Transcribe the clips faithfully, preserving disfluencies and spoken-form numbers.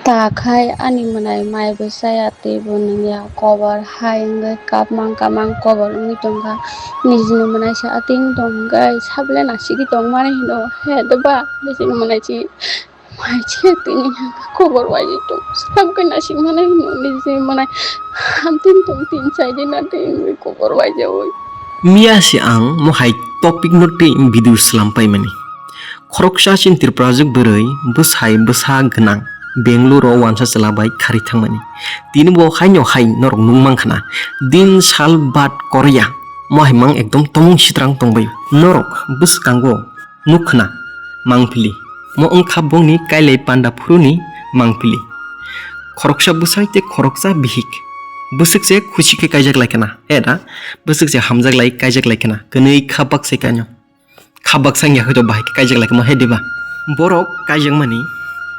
Ta khai ani mwnai mai bo chaya teibo nungya, kobor hai wngwi kapmang kapmang kobor wngwi tongkha. Nijini mwnai se atwng tong hwnkhe sabole nasigwi tongmani hino, he doba nijini mwnai se mai se tini kobor waidi tong, sabole nasigmani hino nijini mwnai. Hamtwng tong tin chai din atwng wngwi kobor waijaui. Miya se ang mohai topic no tei video slam paimani. Khoroksa chini Tripurajwk bwrwi bwsai bwsa gwnang Bangalore o wansa chwla bai kharwi thangmani. Tini bo haino hai norok nukmankha na, din sal bad Korea, mo hai mang ekdom tomung sitrang tongbaio. Norok bwskango nukkhna mangpili, mo wngkha bongni kailai panda phuruni mangpili. Khoroksa bwsai tei khoroksa bihik. Bwswk se khusi khe kaijak lai khna, era bwswk se hamjak lai kaijak lai khna, kwnwi kha bak se kanyo. Kha baksa wngya hoi to bahai khe kaijak lai khe mo he diba? Borok kaijakmani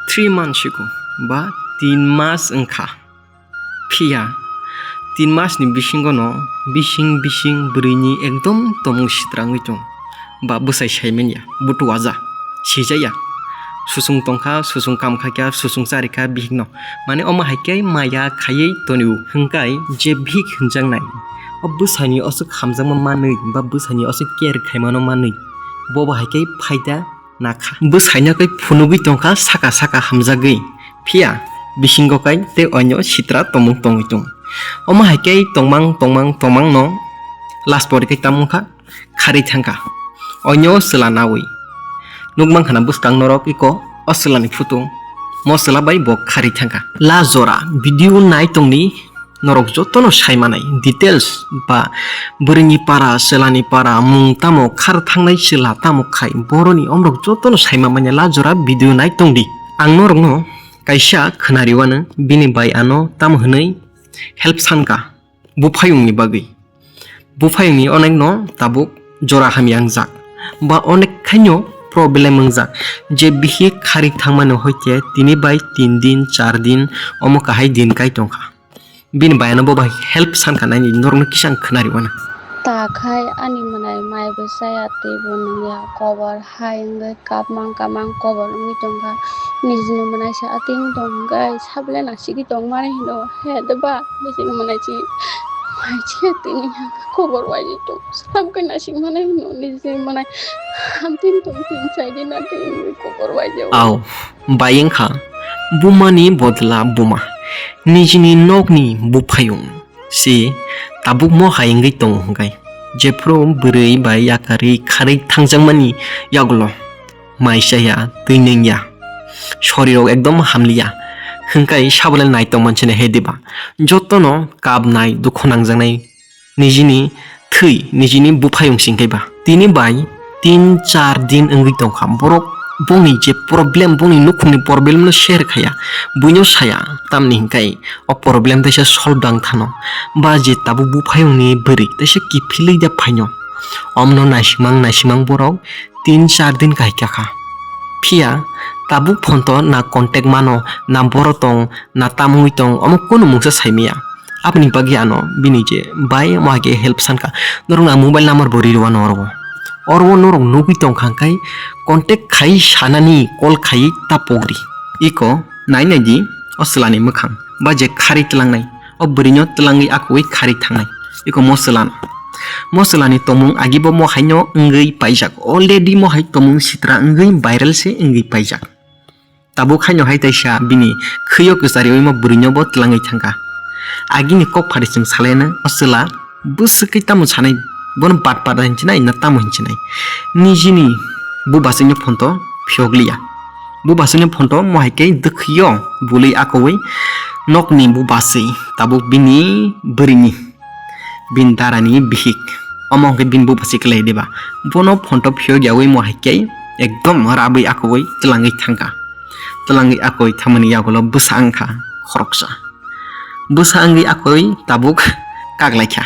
three months sigo ba tin mas wngkha. Phiya tin masni bisingono bising bising bwrwini ekdom tomung sitrangwi tong ba bwsai saimanya butuwaja sijaya. Susung tongkha, susung kamkha kya, susung charikha bihikno. Mane omo hai khe maya khaiwi tonio hwnkhe je bihik hwnjaknai, o bwsaini aswk hamjakma manwi ba bwsaini aswk care khaimano manwi, bobo hai khe phaida nakha. Bwsaino khe phunugwi tongkha saka saka hamjagwi, phiya bisingo kai tei oino sitra tongmung tongwi tong. Omo hai khe tongmang tongmang tongmangno last pore khe tamo wngkha kharwi thangkha. Oino chwla nawi. Nukmankha na bwskang norok iko o chwlani photo. Mo chwla bai bo kharwi thangkha. La jora video nai tongni norok jotono sai manai details ba bwrwini para, chwlani para, mung tamo, khar thangnai chwla tamo khai, boroni omrok jotono sai ma manya la jora video nai tongdi. Ang norokno kaisa khwnariwano bini bai ano tamo hwnwi help sanka. Buphayungni bagwi. Buphayungni onekno tabuk jora hamya wngjak. Ba onek khaino problem wngjak. Je bihik kharwi thangmani hoite tini bai tin din, char din omo kahai din kai tongkha. Bini bayano bo bai help sankha naini norokno kisa ang khwnariwana. Ta khai ani mwnai mai bo chaya teibo nungya kobor. Hai wngwi kapmang kapmang kobor wngwi tongkha. Nijini mwnaisa atwng tong hwnkhe sabole nasigwi tongmani hino, he doba nijini mwnaisi mai se tini kobor waidi tong, sabole nasigmani hino nijini mwnai hamtwng tong tin chai din atwng wngwi kobor waidi. Au, bai wngkha bumani bodla buma, nijini nokni buphayung. Si tabukmo hai wngwi tongo hwnkhe, jephru bwrwi bai yakarwi kharwi thangjakmani yagulo mai chaya, twi nungya, sorirok ekdom hamliya hwnkhe sabole naitong mansini he diba? Jotono kapnai, dukhu nangjaknai nijini thwi, nijini buphayung singkhe ba. Tini bai tin char din wngwi tongkha. Borok bongni je problem, bongni nukhungni problem no share khaya, buino saya, tamni hwnkhe o problem teisa solve dang thano. Ba je tabuk buphayungni bwrwi teisa kiphilwi da phaino. Omno naisimang naisimang borok tin char din kahai kakha. Phiya tabuk phone to na contact mano, na boro tong, na tamungwi tong, omo kunu mungsa saimaya. Aboni bagwi ano bini je bai omo hai khe help sankha. Norokno ang mobile number bo ri rwano oro o. Oro o norok nugwi tongkha hwnkhe contact khai sanani call khai ta pogri. Iko nai nai di o chwlani mwkhang ba je kharwi twlangnai, o bwrwino twlangwi akwui kharwi thangnai. Iko mo chwlano. Mo chwlani tongmung agibo mo haino wngwi paijak. Already mo hai tongmung sitra wngwi viral se wngwi paijak. Tabuk haino hai taisa bini khwio kwchariwi mo bwrwino bo twlangwi thangkha. Agini kok phari chwng salaina o chwla bwswkwi tamo sanai, bono bat pada hinchinai na tamo hinchinai. Nijini bubaswino phonto phiyokliya. Bubaswino phonto mo hai khe dwkhwio bului akowi nokni bubaswi tabuk bini bwrwini. Bini darani bihik. Omo hwnkhe bini bupha se kwlai diba? Bono phonto phiyok yaui mo hai khe ekdom rabwi akwui twlangwi thangkha. Twlangwi akwui thangmani yagulo bwsa wngkha khoroksa. Bwsa wngwi akwui tabuk kaklaikha.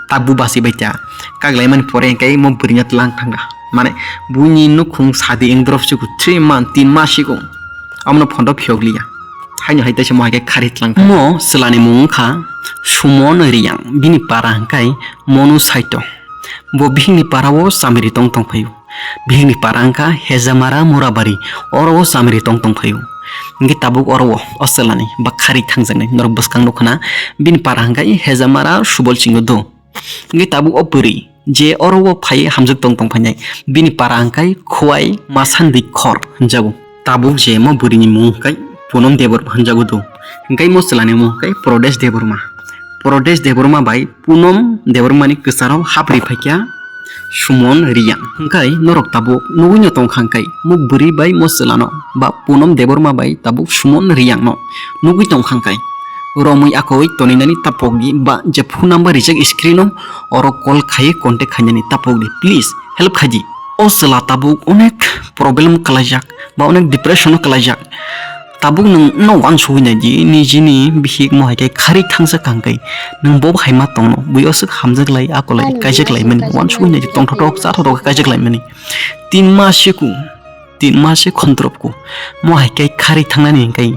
Ta bupha se bai ta kaklaimani pore hwnkhe mo bwrwino twlang thangkha. Mane buini nukhung sadi wngdrop siku three month, tin mas siku. Omono phonto phiyokliya. Haino hai teisa mo hai khe khari tlang. Mo chwlani mung wngkha Sumon Riyang, bini para hwnkhe Monu Saito. Bo bihikni para o chamiri tong tong phaio. Bihikni para wngkha Hejamara Murabari, oro o chamiri tong tong phaio. Hingke tabuk oro o, o chwlani ba khari thangjaknai norok bwskang nukha na, bini para hingkai Hejamara Subol Singh do. Hingke tabuk o bwrwi je oro o phai hamjak tong tong phainai, bini para hingkai Khowai Masan Dikhor hinjago. Tabuk je mo bwrwini mung hingkai Punom Debbarma hinjago do. Hingkai mo chwlani mung hingkai Prodesh Debbarma. Prodesh Debbarma bai Punom Debbarmani kwcharo hapri phaikha Sumon Riyang. Hingkai norok tabuk nugui no tongkha hingkai mo bwrwi bai mo chwlano ba Punom Debbarma bai tabuk Sumon Riyang no nugui tongkha hingkai romwi akowi toninani tapokdi ba je phone number rijak screen o oro call khai contact khainani tapokdi, please help khaidi. O chwla tabuk onek problem kwlaijak ba onek depression o kwlaijak. Tabuk nwng no wansugwi naidi, nijini bihik mo hai khe khari thangsa kangkai. Nwng bo hai ma tongno, bui oswk hamjak lai, akolai, kaijak lai mani, wansugwi naidi, tongthotok, chathotok kaijak lai mani. Tin mas se ku, tin mas se khontrop ku, mo hai khe khari thangnani hingkai.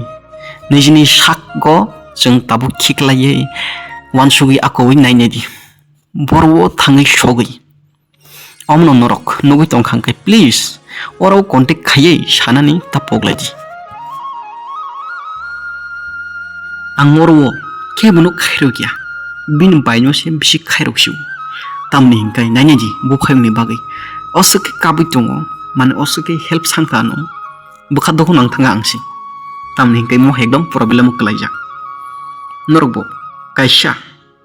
Nijini sak go chwng tabuk khiklaiwi wansugwi akowi nainai di. Boro o thangwi sogwi. Omono norok nugui tongkha hingkhe, please, oro contact khaiwi sanani ta poglai di. Ang oro o khe bono khairok ya, bini baino se bisi khairok sio. Tamni hingkhe nainai di buphayungni bagwi. Oswk khe kabui tongo, mane oswk khe help sankha ano. Bwkha dokhno ang thangkha ang se. Tamni hingkhe mo ekdom problem o kwlaijak. Norok bo kaisa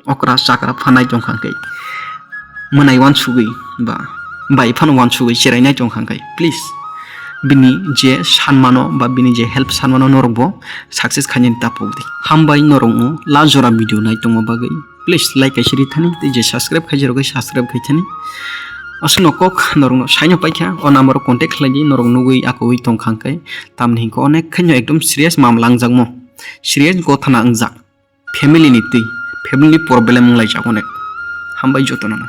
okra chakra phanai tongkha hwnkhe, mwnai wansugwi ba bai phano wansugwi cherainai tongkha hwnkhe, please, bini je sanmano ba bini je help sanmano norok bo success khainani ta pokdi. Hambai norokno last jora video nai tongma bagwi, please like kaisa ri thani tei je subscribe khaijak rok khe subscribe khai thani. Aswkno kok norokno saino paikha, o number o contact khlaidi, norok nugwi akowi tongkha hwnkhe, tamni hwnkhe onek khaino ekdom serious mamla wngjakmo, serious gothana wngjak. Family ni twi, family ni problem wnglaijak onek. Hambai jotono no.